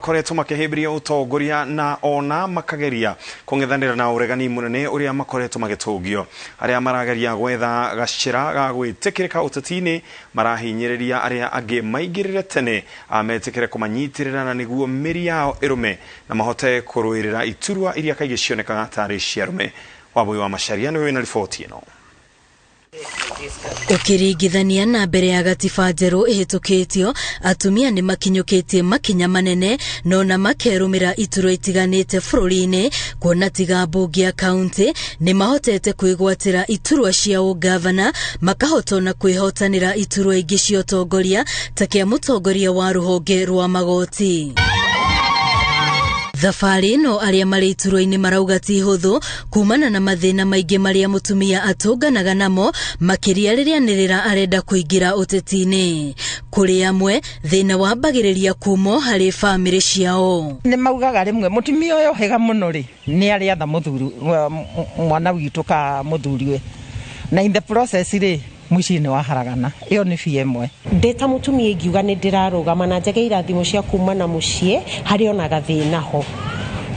Makoretwo makĩhĩmbĩria ũtongoria na ona makageria kũng'ethanĩra na ũregani mũnene ũrĩa makoretwo magĩtũngio. Arĩa marageria gwetha gacĩra ga gwĩtĩkĩrĩka ũteti-inĩ marahinyĩrĩria arĩa angĩ maingĩrĩre tene metĩkĩre kũmanyitĩrĩra na nĩguo mĩri yao ĩrũme na mahote kũrũĩrĩra iturwa iria kaingĩ cionekaga tarĩ cia arũme. Wambui wa Macharia nĩwe wĩna riboti ĩno. Ũkĩringithania na mbere ya gatiba njerũ ĩhĩtũkĩtio, atumia nĩ makinyũkĩtie makinya manene no na makerũmĩra iturwa itiganĩte bũrũri-inĩ, kuona tiga mbunge ya kaunti nĩ mahotete kwĩgwatĩra iturwa cia ũngavana, makahota ona kwĩhotanĩra iturwa ingĩ cia ũtongoria ta kĩa mũtongoria wa rũhonge rwa magoti. Thabarĩ ĩno arĩa marĩ iturwa-inĩ marauga ti hũthũ kumana na mathĩna maingĩ marĩa mũtumia atũnganaga namo, makĩria rĩrĩa anĩrĩra arenda kũingĩra ũteti-inĩ. Kũrĩ amwe thĩna wambagĩrĩria kumo harĩ bamĩrĩ ciao. Nĩ maugaga rĩmwe mũtumia ũyũ hega mũno rĩ nĩ arĩatha mũthuri mwana witũ ka mũthuriwe, na in the process rĩ mũciĩ nĩ waharagana. Ĩyo nĩ bia ĩmwe. Ndĩ ta mũtumia ingiuga nĩ ndĩrarũgama na njage irathimo cia kuma na mũciĩ harĩ ona gathĩna ho,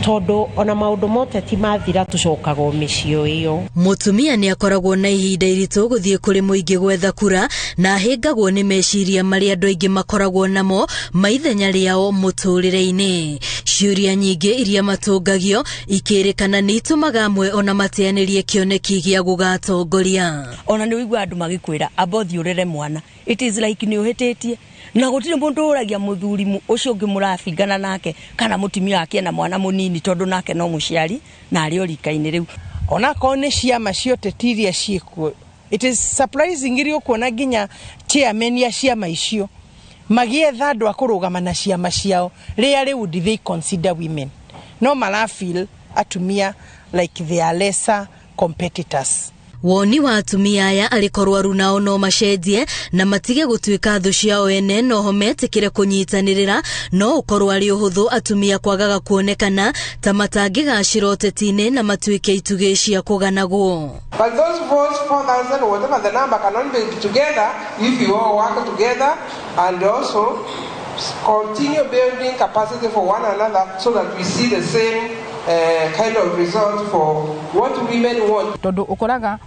tondũ ona maũndũ ma ũteti mathira tũcokaga o mĩciĩ ĩyo. Mũtumia nĩ akoragwo na ihinda iritũ gũthiĩ kũrĩ mũingĩ gwetha kura na ahĩngagwo nĩ meciria marĩa andũ aingĩ makoragwo namo ma ithenya rĩao mũtũrĩre-inĩ. Ciũria nyingĩ iria matũngagio ikĩrĩkana nĩ itũmaga amwe ona mateanĩrie kĩoneki gĩa gũgatongoria. Ona nĩ ũiguaga andũ magĩkwĩra amba ũthiĩ ũrere mwana, it is like nĩ ũhĩtĩtie na gũtirĩ mũndũ ũragia mũthuri ũcio ũngĩ mũrabingana nake kana mũtumia wake ena mwana mũnini, tondũ nake no mũciari na arĩ o rika-inĩ rĩu. Onakorwo nĩ ciama cia ũteti iria ciĩkuo, it is surprising iria ũkuona nginya chairman ya ciama icio magĩetha andũ a kũrũgama na ciama ciao, rĩrĩa rĩu do they consider women? No mara feel atumia like they are lesser competitors. Woni wa atumia aya arĩ korwo arunao no macenjie na matige gũtuĩka thũ ciao ene, noho metĩkĩre kũnyitanĩrĩra, no ũkorwo arĩ ũhũthũ atumia kwagaga kuonekana ta matangĩgacĩra ũteti-inĩ na matuĩke itugĩ cia kũganagwo. But those votes, 4,000 or whatever the number, can only be together if you all work together and also continue building capacity for one another so that we see the same kind of result for what women want. Tondu ukoraga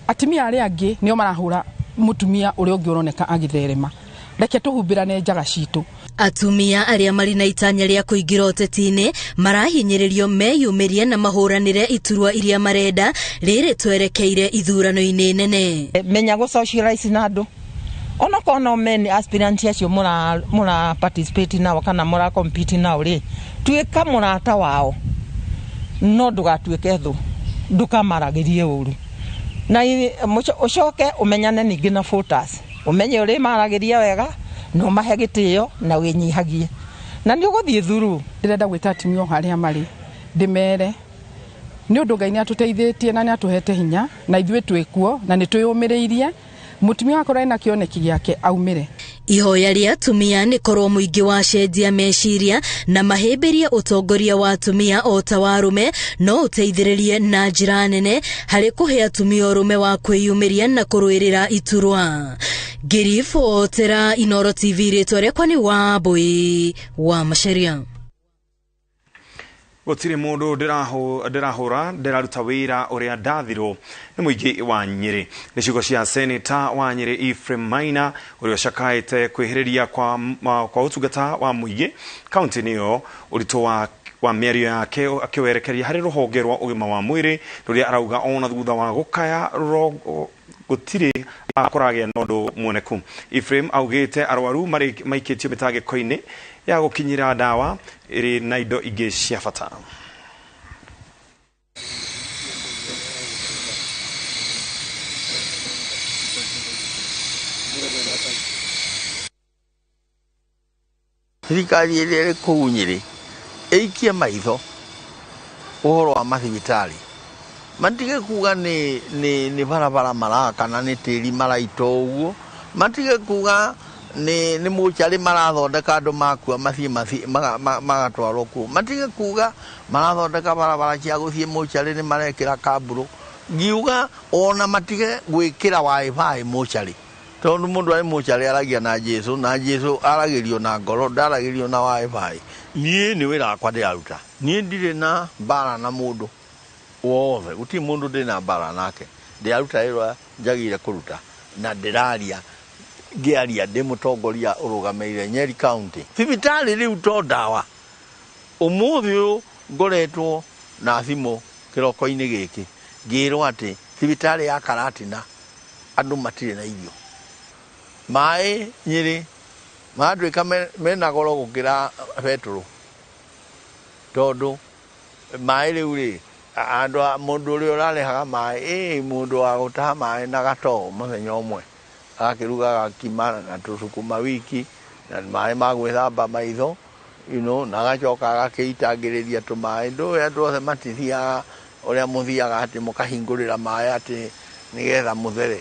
atumia aria angi nio marahura mutumia uria ungi uroneka agitherema. Reke tuhumbirane njaga citu. Atumia arĩa marĩ na itanya rĩa kũingĩra ũteti-inĩ marahinyĩrĩrio meyumĩrie na mahũranĩre iturwa iria marenda rĩrĩ twerekeire ithurano-inĩ nene. Menya gũ socialize na andũ. Onokorwo no meni aspirant acio mũra participate nao kana mũra compete nao rĩ, tuĩka mũrata wao, no ndũgatuĩke thũ, ndũkamaragĩrie ũru. Na ũcoke ũmenyane ningĩ na voters, ũmenye ũrĩa maragĩria wega, na ũmahe gĩtĩo na wĩnyihagie, na nĩ ũgũthiĩ through. Ndĩrenda gwĩta atumia o harĩa marĩ ndĩmere nĩ ũndũ Ngai nĩ atũteithĩtie na nĩ atũhete hinya, na ithuĩ twĩkuo na nĩ twĩyũmĩrĩirie. Mũtumia wakorwo ena kĩoneki gĩake aumĩre. Ihoya rĩa atumia nĩ korwo mũingĩ wacenjia meciria na mahĩmbĩrie ũtongoria wa atumia o ta wa arũme, no ũteithĩrĩrie na njĩra nene harĩ kũhe atumia ũrũme wa kwĩyumĩria na kũrũĩrĩra iturwa. Ngĩribotera Inooro TV, rĩtwa rĩakwa nĩ Wambui wa Macharia. Gũtirĩ mũndũ ndĩrahũra ndĩraruta wĩra ũrĩa ndathirwo nĩ mũingĩ wa Nyĩrĩ. Nĩ ciugo cia Seneta wa Nyĩrĩ Ephraim Maina ũrĩa ũcakaĩte kwĩhĩrĩria kwa ũtungata wa mũingĩ kaunti-inĩ ĩyo. Ũritũ wa mĩario yake akĩwerekeria harĩ rũhonge rwa ũgima wa mwĩrĩ rũrĩa arauga ona thutha wa gũkaya gũtirĩ kũragĩa na ũndũ muoneku. Ephraim augĩte arwaru maikĩtio mĩtangĩko-inĩ ya gũkinyĩra ndawa ĩrĩ na indo ingĩ cia bata. Thirikari ĩrĩa ĩrĩ kũu Nyĩrĩ ĩikie maitho ũhoro wa mathibitarĩ, matige kuga nĩ barabara maraka na nĩ tĩri maraita ũguo, matige kuga nĩ mũcarĩ marathondeka andũ makua mathiĩ magatwarwo kũu, matige kuga marathondeka barabara cia gũthiĩ mũcarĩ nĩ marekĩra kambũrũ. Ngiuga ona matige gwĩkĩra wifi mũcarĩ. Tondu mundu ari mucari aragia na Jesu, na Jesu aragirio na ngoro, ndaragirio na wifi. Niĩ nĩ wĩra wakwa ndĩraruta. Niĩ ndirĩ na mbara na mũndũ wothe, gũtirĩ mũndũ ndĩ na mbara nake. Ndĩraruta wĩra njagĩrĩire kũruta na ndĩraria ngĩaria ndĩ mũtongoria ũrũgamĩrĩire Nyeri County. Thibitarĩ rĩu to ndawa. Ũmũthĩ ũyũ ngoretwo na thimũ kĩroko-inĩ gĩkĩ ngĩrwo atĩ thibitarĩ ya Karatina andũ matirĩ na irio. Maĩ Nyĩrĩ maratuĩka mena goro gũkĩra betũrũ, tondũ maĩ rĩu rĩ andũ mũndũ ũrĩa ũrarehaga maĩ, mũndũ wa gũtaha maĩ na gatoo mũthenya ũmwe agakĩruga gakima na tũcukuma wiki na maĩ ma gwĩthamba maitho, you know, na agacoka agakĩitangĩrĩria tũmaĩ. Ndũĩ andũ othe matithiaga ũrĩa mũthiaga atĩ mũkahingũrĩra maĩ atĩ nĩgetha mũthere.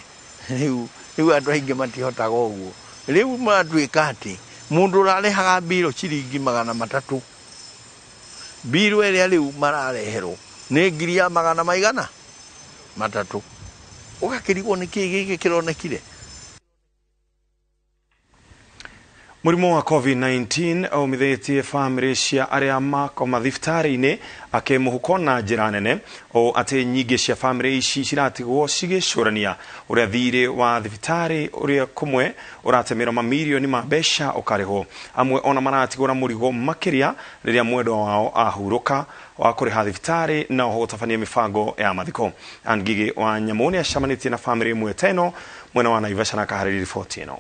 Rĩu andũ aingĩ matihotaga ũguo. Rĩu maratuĩka atĩ mũndũ ũrarehaga mbirũ ciringi 300, mbirũ ĩrĩa rĩu marareherwo nĩ ngiri ya magana maigana matatũ. Ũgakĩrigwo nĩ kĩĩ gĩkĩ kĩronekire. Mũrimũ wa COVID-19 ũmithĩtie bamĩrĩ cia arĩa makoma thibitarĩ-inĩ akĩmũhuko na njĩra nene, o atĩ nyingĩ cia bamĩrĩ ici ciratigwo cigĩcũrania ũrĩa thirĩ wa thibitarĩ ũrĩa kũmwe ũratemerwo mamirioni ma mbeca ũkarĩhwo. Amwe ona maratigwo na mũrigo makĩria rĩrĩa mwendwa wao ahurũka wa kũrĩha thibitarĩ na oho gũtabania mĩbango ya mathiko. Ann Ngigĩ wa Nyamũ nĩacemanĩtie na bamĩrĩ ĩmwe ta ĩno mwena wa Naivasha na akaharĩria riboti ĩno.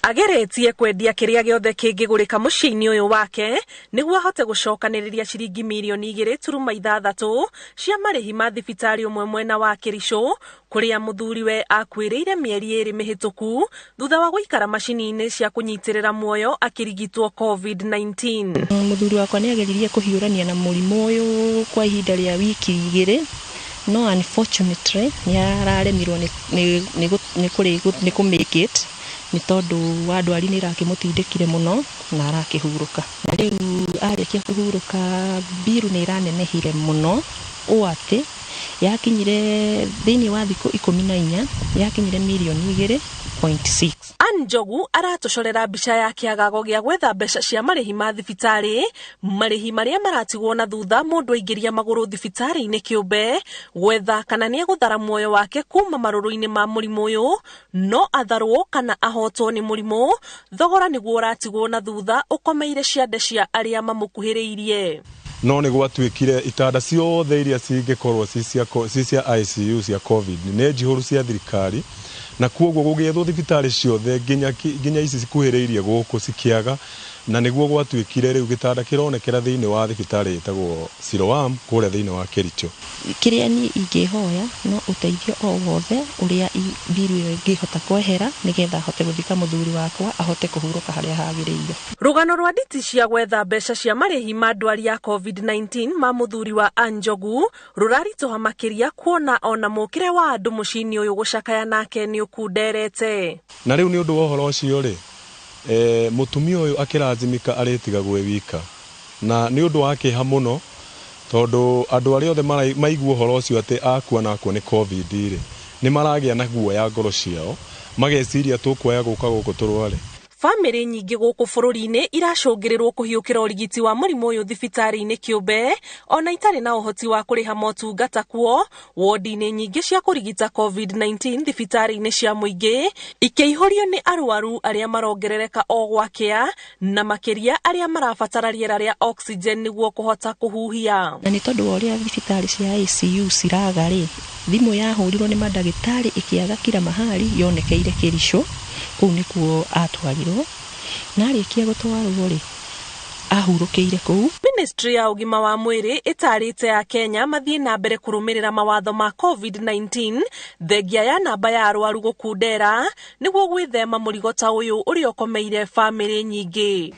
Ageretie kwendia kĩrĩa gĩothe kĩngĩgũrĩka mũciĩ-inĩ ũyũ wake nĩguo ahote gũcokanĩrĩria ciringi mirioni 2.6 cia marĩhi ma thibitarĩ ũmwe mwena wa Kericho kũrĩa mũthuriwe akuĩrĩire mĩeri 2 mĩhĩtũku thutha wa gũikara macini-inĩ cia kũnyitĩrĩra muoyo akĩrigitwo COVID-19. Mũthuri wakwa nĩ ageririe kũhiũrania na mũrimũ ũyũ kwa ihinda rĩa wiki 2, no unfortunately nĩ araremirwo nĩ kũ make it nĩ tondũ wa ndwari nĩ ĩrakĩmũtindĩkire mũno na arakĩhurũka. Na rĩu arĩkia kũhurũka mbiru nĩ ĩranenehire mũno ũũ atĩ yakinyire thĩinĩ wa thikũ 14 yakinyire mirioni 2.6. Ann Njogu aratũcorera mbica ya kĩagago gĩa gwetha mbeca cia marĩhi ma thibitarĩ, marĩhi marĩa maratigwo na thutha mũndũ aingĩria magũrũ thibitarĩ-inĩ kĩũmbe gwetha kana nĩegũthara muoyo wake kuma marũrũ-inĩ ma mũrimũ ũyũ, no atharwo kana ahotwo nĩ mũrimũ, thogora nĩguo ũratigwo na thutha ũkomeire ciande cia arĩa mamũkuhĩrĩirie. No nĩ gwatuĩkire itanda ciothe iria cingĩkorwo ci cia ICU cia COVID nĩ njihũru cia thirikari, na kuoguo gũgĩethwo thibitarĩ ciothe nginya ici cikuhĩrĩirie gũkũ cikĩaga, na nĩguo gwatuĩkire rĩu gĩtanda kĩronekera thĩinĩ wa thibitarĩ ĩtagwo Siloam kũrĩa thĩinĩ wa Kericho. Kĩrĩa niĩ ingĩhoya no ũteithio o wothe ũrĩa mbiru ĩyo ĩngĩhota kwehera nĩgetha ahote gũthika mũthuri wakwa ahote kũhurũka harĩa hagĩrĩire. Rũgano rwa nditi cia gwetha mbeca cia marĩhi ma ndwari ya COVID-19 ma mũthuri wa Ann Njogu rũraritũha makĩria kuona ona mũkĩre wa andũ mũciĩ-inĩ ũyũ gũcakaya nake nĩ ũkunderete. Na rĩu nĩ ũndũ wa ũhoro ũcio rĩ, mũtumia ũyũ akĩrathimika arĩtigagwo e wika, na nĩ ũndũ wa kĩeha mũno tondũ andũ arĩa othe maigua ũhoro ũcio atĩ akua na akua nĩ COVID rĩ, nĩ maragĩa na guoya ngoro ciao, mageciria tũkuoya gũka gũkũ tũrware. Bamĩrĩ nyingĩ gũkũ bũrũri-inĩ iracũngĩrĩrwo kũhiũkĩra ũrigiti wa mũrimũ ũyũ thibitarĩ-inĩ kĩũmbe ona itarĩ na ũhoti wa kũrĩha motungata kuo. Wodi-inĩ nyingĩ cia kũrigita COVID-19 thibitarĩ-inĩ cia mũingĩ ikĩihũrio nĩ arwaru arĩa marongerereka o gwakĩa, na makĩria arĩa marabatara rĩera rĩa oxygen nĩguo kũhota kũhuhia. Na nĩ tondũ wa ũrĩa thibitarĩ cia ICU ciraga rĩ, thimũ yahũrirwo nĩ mandagĩtarĩ ĩkĩaga kila mahali yonekeire Kericho, kũu nĩkuo atwarirwo, na arĩkia gũtwarwo rĩ ahurũkĩire kũu. Ministry ya ũgima wa mwĩrĩ ĩtarĩte a Kenya mathiĩ na mbere kũrũmĩrĩra mawatho ma COVID-19 thengia ya namba ya arwaru gũkundera nĩguo gwĩthema mũrigo ta ũyũ ũrĩa ũkomeire bamĩrĩ nyingĩ.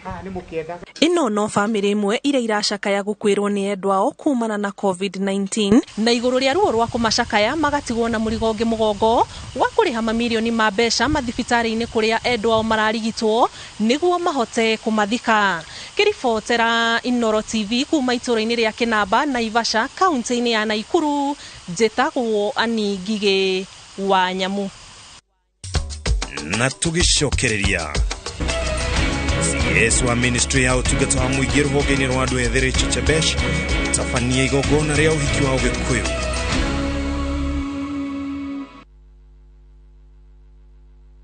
Ĩno no bamĩrĩ ĩmwe iria iracakaya gũkwĩrwo nĩ endwa ao kumana na COVID-19, na igũrũ rĩa ruo rwa kũmacakaya magatigwo na mũrigo ũngĩ mũgongo wa kũrĩha mamirioni ma mbeca mathibitarĩ-inĩ kũrĩa endwa ao mararigitwo nĩguo mahote kũmathika. Ngĩribotera Inooro TV kuma itũũra-inĩ rĩa Kĩnamba, Naivasha, kaunti-inĩ ya Naikuru, njĩtagwo Annie Ngigĩ wa Nyamu. Na tũgĩcokereria, CS wa ministry ya ũtungata wa mũingĩ rũhonge-inĩ rwa andũ ethĩ Rachel Shebesh gũtabania igongona rĩa ũhiki wa Ũgĩkũyũ.